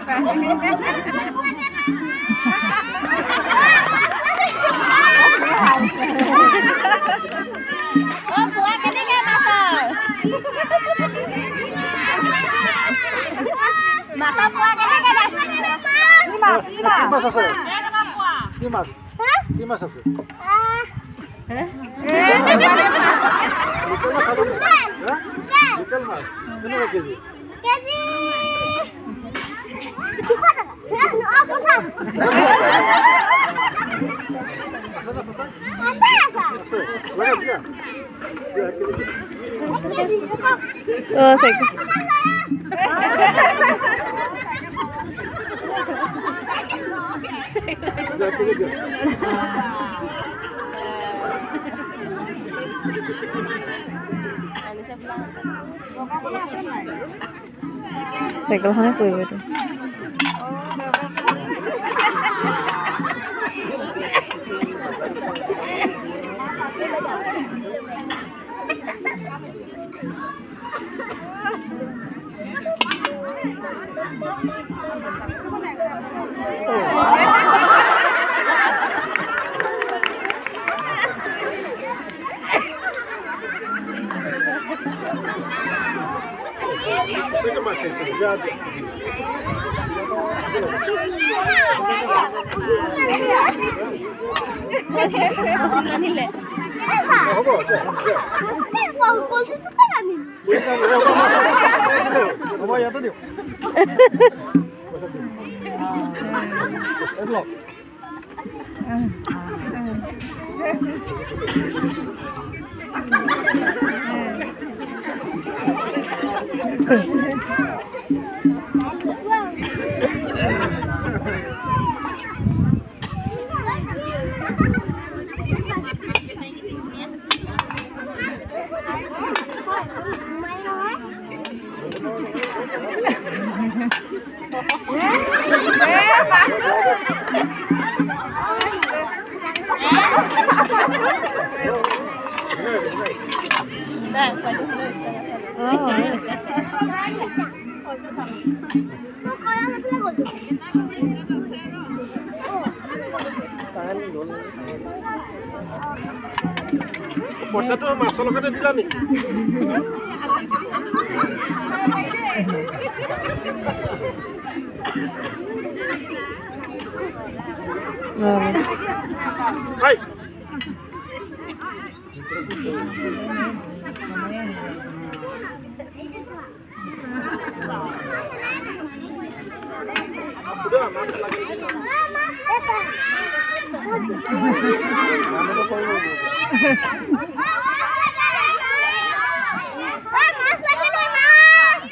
কি মাছ আছে? কি মাছ? কি মাছ আছে? লোকেল মাছ? লোকেল মাছ কেনেকুৱা কেজি? কেজি 200 টকা। আছে না সঁচা? আছে আছে আছে। লাগে দিয়া দিয়া 1 কেজি দিয়া। অ চাইকেল দিয়া 1 কেজি দিয়া। চাইকেলখনে পৰিব এইটো। চাইকেল মাছ আছে যা। হ'ব দিয়া দিয়া। হ'ব, ইয়াতে দিওঁ। পইচা দিওঁ, এইটো লওক। পইচাটো মাছৰ লগতে দিলা নেকি? হাই মাছ লাগে। মাছ।